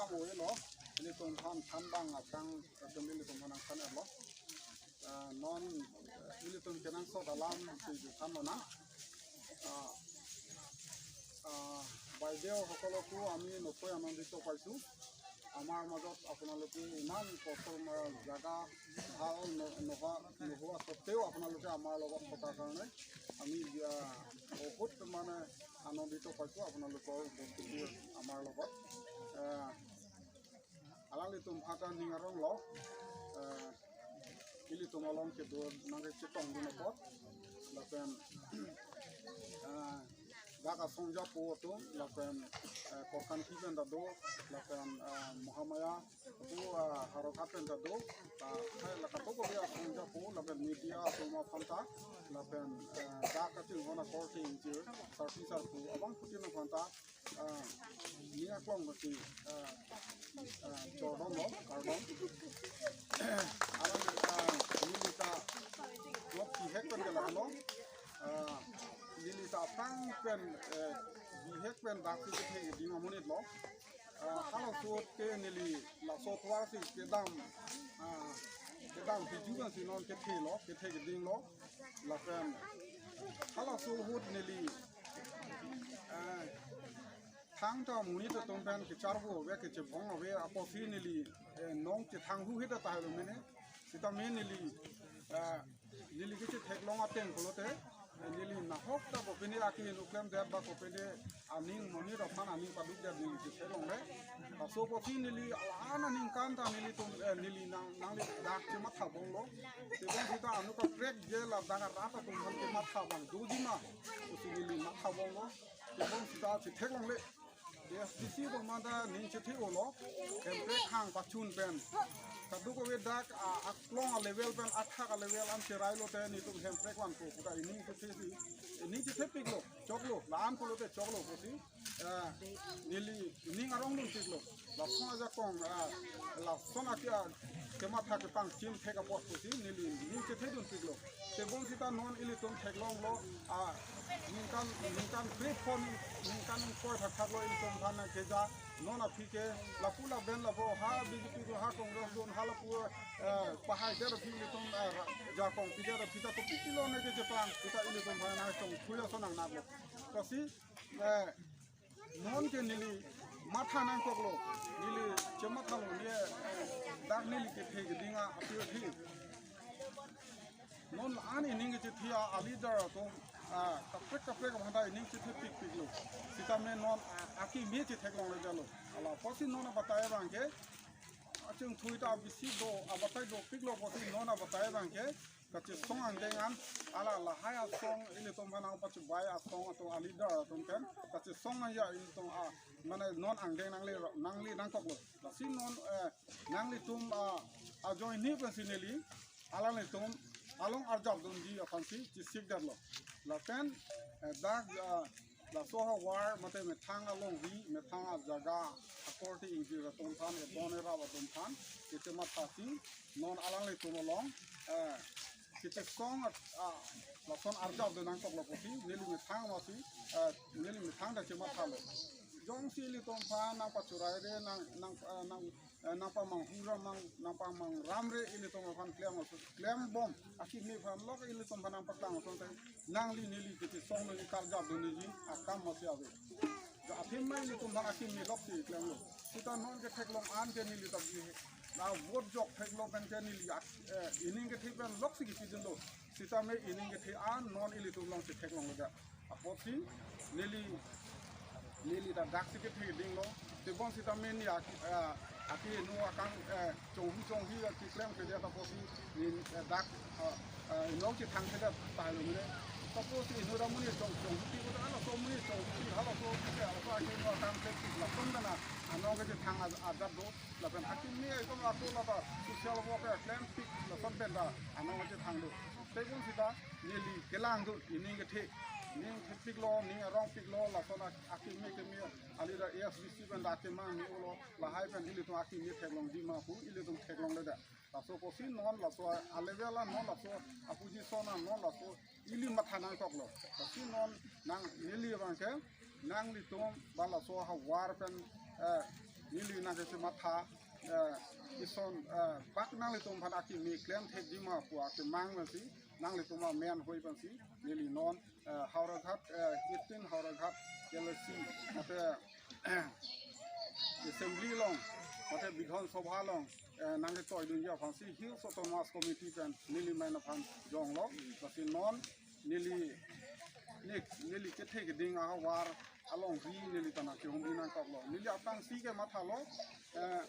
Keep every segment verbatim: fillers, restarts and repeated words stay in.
Oi lo, ilitum aphan thanbang akang, akang ilitum aphan nangthan-etlo. Ah, non, eh, ilitum kenangsot alam si than lo na. Ah, ah, বাইদেউ সকলকো আমি নথৈ আনন্দিত পাইছোঁ। আমাৰ মাজত আপোনালোকে ইমান কষ্টৰ মা-, জাগা ভাল ন-, নোহোৱা, নোহোৱা স্বত্বেও আপোনালোকে আমাৰ লগত থকাৰ কাৰণে আমি, আহ, বহুত মানে আনন্দিত পাইছোঁ আপোনালোকৰ উপস্থিতি আমাৰ লগত। আহ, alanglitum aphan ta ning arong lo, eh, ilitum along kedo nangkechetongdun apot, lapen, eh, dak asong japo atum, lapen, eh, Korkanthi pen ta do, lapen, eh, Mahamaya, tu, eh, Harakhat pen ta do, ta, hai la katokave asong japo, lapen media atum aphan ta, lapen, eh, dak kachinghon akorte ingjir, sarpi sarpo, abangphutin aphan ta, ah, ning aklong mati, ah, ah, chordom lo, kardom. Alang, ah, neli ta, lok bihek pen ke lak lo, ah, neli ta aphrang pen, eh, bihek pen dak si kethe keding amonit lo. Ah, halaso ahut ke neli laso tovar si kedam, ah, kedam piju pen si non kethe lo, kethe keding lo. Lapen halaso ahut neli, eh, thangta amonit atum pen kecharvo ave, kechebong ave apotsi neli, eh, nong chethang huhit ta tahai lo mene. Sitame neli, eh, neli kechetheklong ateng pulote, eh, neli nahok ta kopine akeheno klemdet ba kopine aning amonit aphan aning padukdet neli chetheklongle. Laso apotsi neli alan aningkan ta nelitum, eh, neli nang, nangli dak chemathabomlo. Tebon sita anut kaprek je ladak arat atum aphan kematha abang doji ma pusi neli mathabomlo. Tebon sita chetheklongle. A S D C atum aphan ta ning chethe-olo. Hemprek hang pachun pen, kadokave dak a, aklong a level pen athak a level an cherai lote nelitum hemprek vanpo pu ta ining chethe si, ining chethepiklo, choklo, la-an pulote choklo pusi, eh, neli ining arongdunpiklo. Lason ajakong, eh, lason ake, ah, kematha kepangchim thek apot pusi neli ining chethedunpiklo. Tebon sita non ilitum theklonglo, ah, ningkan, ningkan krepho, ningkan ingkoi thakthak lo ilitum aphan keja, non aphi ke lapu laben lapu ha B J P do ha Congress do ha lapu, eh, pahaidet aphi ilitum, eh, ra-, jakong pidet aphi ta kopi pilone kechepang, sita ilitum aphan nangchongthui ason nangnaklo. Lasi, eh, non ke neli matha nangkoklo, neli chemathalo, ne, eh, dak neli kethe keding apirthe. Non la-an ining kechethe a, a leader atum, ah, kaprek kaprek aphan ta ining chethepikpiklo. Sitame non, ah, akimi chetheklongledetlo. Hala apotsi non abatai abang ke, achingthui ta bisi do, abatai dopiklo apotsi non abatai abang ke, kachesong angdeng an, hala lahai asong, ilitum aphan nangpachebai asong atum a leader atum pen, kachesong nangji ilitum a, mane non angdeng nangli, nangli nangkoklo. Lasi non, eh, nanglitum, ah, ajoine pensi neli, alanglitum along arjapdunji aphansi chesikdetlo. Lapen, eh, dak, ah, laso ahavar mate methang alongri, methang ajaga, akorte ingjir atum aphan, ebon erap atum aphan, kechematha si, non alanglitum along, eh, kechesong at, ah, lason arjapdun nangkoklo pusi, neli methang masi, eh, neli methang ta chemathalo. Jongsi ilitum aphan nangpachoraire, nang, nang, eh, nang, eh, nangpamanghuram, nang, nangpamangramre ilitum aphan klem aso, klembom, akimi aphan lok ilitum aphan nangpaklang ason te, nangli neli kechesong neli karjapdunji akam masi ave. Jo athema ilitum aphan akimi loksi klemlo. Sita non ketheklong an ke neli ta bihek. Na vote joktheklo pen ke neli ak-, eh, ining kethe pen loksi kipidunlo. Sitame ining kethe an non ilitum along chetheklongledet apotsi neli, neli ta daksi kethe kedinglo. Tebon sitame ne ak-, eh, akeheno akam, eh, chonghu chonghi akiklemkledet apotsi ne, eh, dak, eh, eh, inong chethangkledet tahai lo mene. Suppose inut amonit chong, chonghuti ko ta halaso amonit chonghuti, halaso ke, halaso akeheno akam ke lason ta na anong kechethang a-, ajat do. Lapen akimi itum ato lata social worker klempik lason pen ta anong kechethang do. Tebon sita neli kelangdun ining kethe, ning thepiklo, ning arongpiklo, lason ak-, akimi kimi a leader A S D C pen ta akemang ni ulo, lahai pen ilitum akimi theklongji ma pu ilitum theklongledet. Laso apotsi non laso a-level a non laso a-position a non laso ili matha nangkoklo. Lasi non nang neli abang ke nanglitum ba laso ahavar pen, eh, Neli nangkachepatha, eh, ison, eh, bak nanglitum aphan akimi klem thekji ma pu akemang pensi, nanglitum amen hoi pensi, neli non, eh, Howraghat, eh, eighteen Howraghat L A C, mate, eh, Assembly along, mate Bidhan Sabha along, eh, nangketoi dunji aphansi Hills Autonomous Committee pen neli men aphan jonglo, lasi non neli, ne, neli kethe keding ahavar alongri neli ta nangkehumri nangkoklo. Neli aphrangsi kemathalo, eh,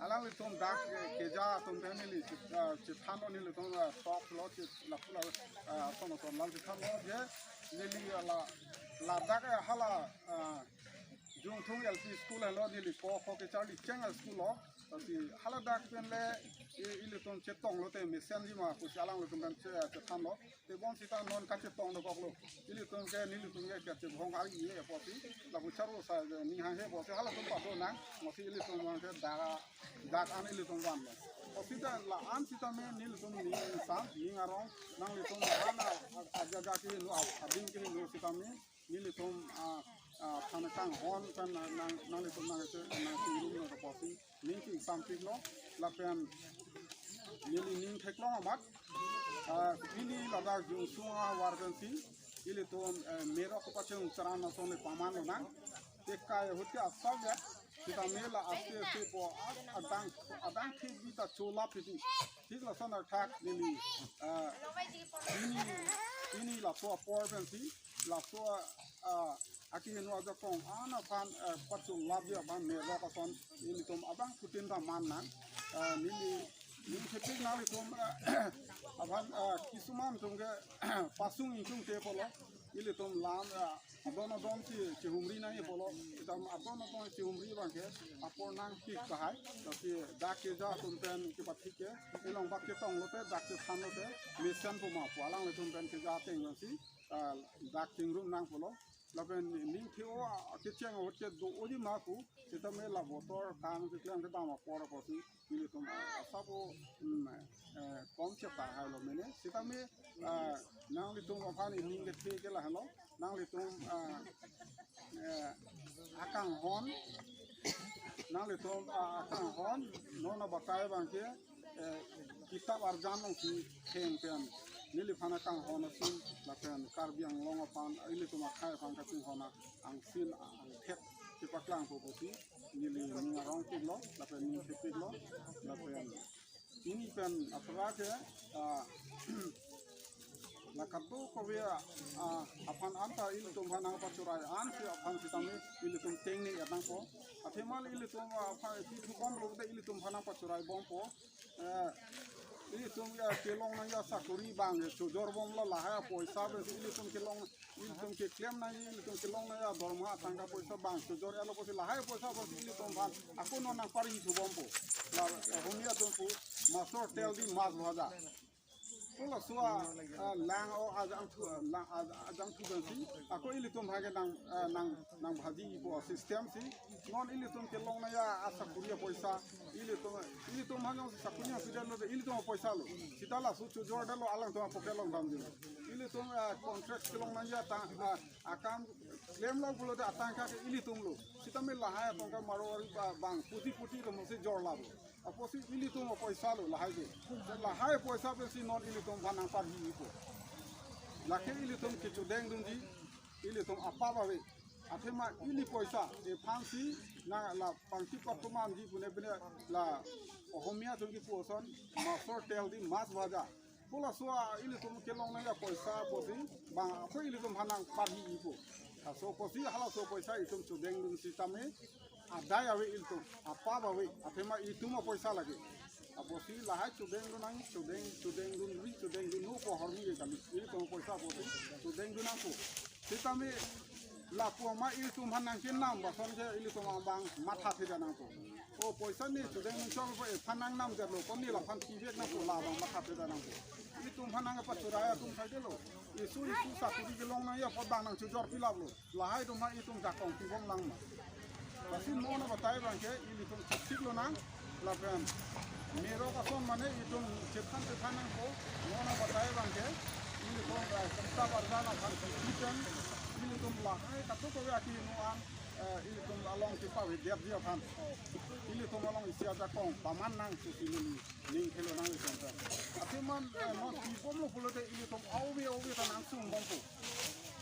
alanglitum dak, eh, keja atum pen neli chit-, ah, chethanlo, nelitum, ah, talk lo, chit-, lapu la, ah, ason ason alam chethanlo je neli la, ladak, eh, hala, ah, Jungthung L P school helo, neli ko ko kecharli cheng school lo. Lasi haladak pen le, eh, ilitum chetonglo te mesenji ma pusi alanglitum pen che-, chethanlo. Tebon sita non kachetong dokoklo. Ilitum ke, nelitum ke kachebhong ari ye apotsi, lapu charo sa je ning hanghe apotsi halatum pado nang, masi ilitum nang ke da, dak an ilitum vanlo. Apotsi ta la-an sitame nelitum ning insan, ning arong, nanglitum la-an a, a, ajaga kehingno, a, adim kehingno sitame, nelitum, ah, ah, aphan kanghon pen nang, nang, nanglitum nang, nangchingrum nang apotsi ning kingsam piklo, lapen neli ning theklong amat, ah, pini ladak Jungsung ahavar pensi, ilitum, eh, merok kepachung charan ason le paman lonang, tekai ahut ke asal ya, sitame la aste aste po, a-, adang, adang thik bi ta chola piti, thik lason athak neli, ah, pini, pini laso apor pensi, laso, ah, akehingno ajakong an aphan, eh, pachulapji aphan merok ason ilitum abangphutin ta man nang, eh, neli, neli thepik nanglitum, eh, aphan, eh, kisuman atum ke pasung ingtung te pulo, ilitum lam, eh, adon adon si chehumri nangji pulo, itum adon adon chehumri abang ke apor nangpik tahai, lasi dak keja atum pen kepathik ke, ilong bak chetonglo te, dak chethanlo te, mesen pu ma pu alanglitum pen keja ateng abangsi, ah, dak chingrum nang pulo. Lapen ning the-o, ah, kecheng ahut ke do-oji ma pu, sitame la voter kam keklem kedam apor apotsi, nelitum, ah, asap o, mm, eh, kom chepahai lo mene. Sitame, ah, nanglitum aphan ning kethe ke lahelo, nanglitum, ah, eh, akanghon, nanglitum, ah, akanghon, non abatai abang ke, eh, kitap arjan alongsi theng pen, neliphan akanghon ason, lapen Karbi Anglong aphan, ilitum akhei aphan kachinghon angsin angthet kepaklangpo pusi, neli ning arong piklo, lapen ning thepiklo, lapen pini pen apra ke, ah, la kadokave, ah, aphan anta ilitum aphan nangpachorai ansi aphan sitame ilitum tengne et nangpo. Athema ilitum, ah, aphan pi thubomlo te ilitum aphan nangpachorai bompo. Eh, ilitum ya kelong nangji asakori abang chojor bomlo, lahai apoisa abang ilitum kelong, ilitum keklem nangji, ilitum kelong nangji adorma atangka poisa abang chojor etlo pusi lahai poisa abang ilitum aphan ako non nangpari thubompo. La, eh, honi atum pu, "Master tell the mas bhaja." Pu laso a, ah, lang o ajangthu, ah, lang a, ajangthu abangsi ako ilitum aphan ke nang, ah, nang, nangbhaji po system si. Non ilitum kelong nangji asakori apoisa, ilitum, ilitum aphan jongsi sakori nangpidetlo te ilitum apoisa lo. Sita laso chojor detlo alangtum apocket along damji. Ilitum, ah, contract kelong nangji atang, ah, akam klemlo pulote atangka ke ilitum lo. Sitame lahai atangka Marwari ba-, bang puti puti atum si jorlaplo. Apotsi ilitum apoisa lo lahai ke. Lahai poisa pensi non ilitum aphan nangparhipo. Lake ilitum kechodeng dunji, ilitum apap ave. Athema ili poisa, ephansi, na la pangki patumanji pune pine la Ohomia atum kipu ason, "Master tell the mas bhaja." Pu laso a ilitum kelong nangji apoisa apotsi, bang ako ilitum aphan nangparhipo. Laso apotsi, halaso apoisa itum chodeng dun sitame, adai ave ilitum, apap ave, athema itum apoisa lake. Apotsi lahai chodeng dun nang, chodeng, chodeng dunri, chodeng dunpo ahormu ke kali. Ilitum apoisa apotsi, chodeng dun nangpo. Sitame lapu ama ilitum aphan nangkenam ason ke ilitum abang mathathedet nangpo. O poisa ne chodeng nangchokpo, ephan nangnamdetlo, ko ne laphan pivek nangpo, labang mathathedet nangpo. Ilitum aphan nangpachorai atum saidelo. Isu isu sakori kelong nangji apot abang nangchojor pilaplo. Lahai atum aphan itum jakong pibom lang ma. Lasi non abatai abang ke ilitum chikchik lonang. Lapen merok ason mane itum chethan chethan nangpo. Non abatai abang ke ilitum, eh, kitap arjan aphan kipi pen ilitum lahai kadokave akehingno an, eh, ilitum along Kipavedetji aphan ilitum along isi ajakong paman nangji pusi neli ning khelo nanglitum ta. Athema, eh, non pibomlo pulote ilitum ove ove ta nangsungbompo.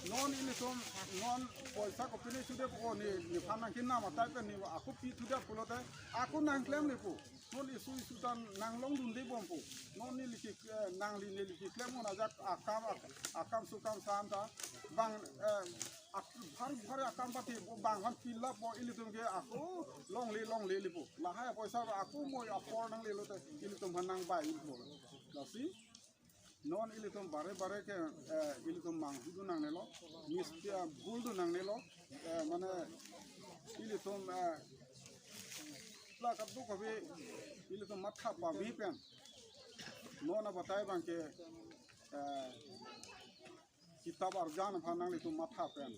Non ilitum non poisa kopine sude po, ne nephan nangkinam atai pen ne ako pithudet pulote ako nangklemlepo. Non isu isu ta nanglongdundebompo. Non neli ke, eh, nangli neli keklem un ajak akam ak-, akam sukam santa bang, eh, ak-, bhari bhari akam pati bang aphan pilap po, ilitum ke ako longle longle lepo. Lahai poisa ako moi apor nanglelote ilitum aphan nangbai lepo. Lasi non ilitum bare bare ke, eh, ilitum manghu dun nangnelo, mis, eh, bhul dun nangnelo, eh, mane ilitum, eh, la kadokave ilitum matha pame pen non abatai abang ke, eh, kitap arjan aphan nanglitum matha pen,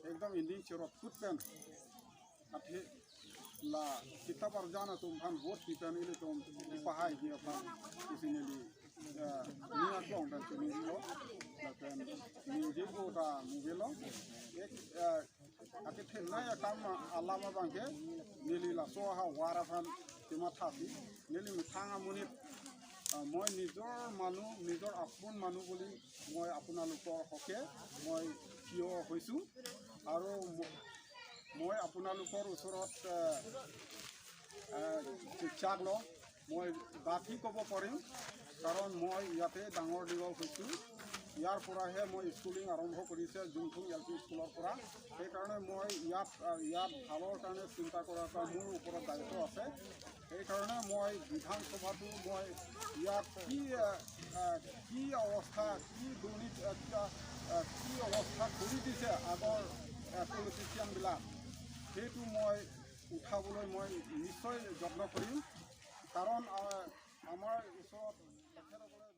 ekdom inding cherot kut pen, athe la kitap arjan atum aphan vote pi pen ilitum ipahai ji aphan isi neli, eh, ning aklong pen chinilo, lapen ningje ko ta mugelo. Ek, eh, akethenei akam alam abang ke neli laso ahavar aphan kemathasi, neli methang amonit, ah, মই নিজৰ মানুহ, নিজৰ আপোন মানুহ বুলি মই আপোনালোকৰ হকে মই থিয় হৈছোঁ আৰু ম-, মই আপোনালোকৰ ওচৰত, এ, এ, বিশ্বাস লওঁ, মই ডাঠি ক'ব পাৰিম, কাৰণ মই ইয়াতে ডাঙৰ দীঘল হৈছোঁ। ইয়াৰ পৰাহে মই স্কুলিং আৰম্ভ কৰিছে, জুংথুং এল পি স্কুলৰ পৰা। সেইকাৰণে মই ইয়াত, আ, ইয়াত ভালৰ কাৰণে চিন্তা কৰা এটা মোৰ ওপৰত দায়িত্ব আছে। সেইকাৰণে মই বিধানসভাটো মই ইয়াত কি, আ, আ, কি অৱস্থা, কি দুৰ্নীতি, আ, কি, আ, আ, কি অৱস্থা কৰি দিছে আগৰ, আ, পলিটিচিয়ানবিলাক, সেইটো মই উঠাবলৈ মই নিশ্চয় যত্ন কৰিম। কাৰণ, আ, আমাৰ ওচৰত তেখেতসকলে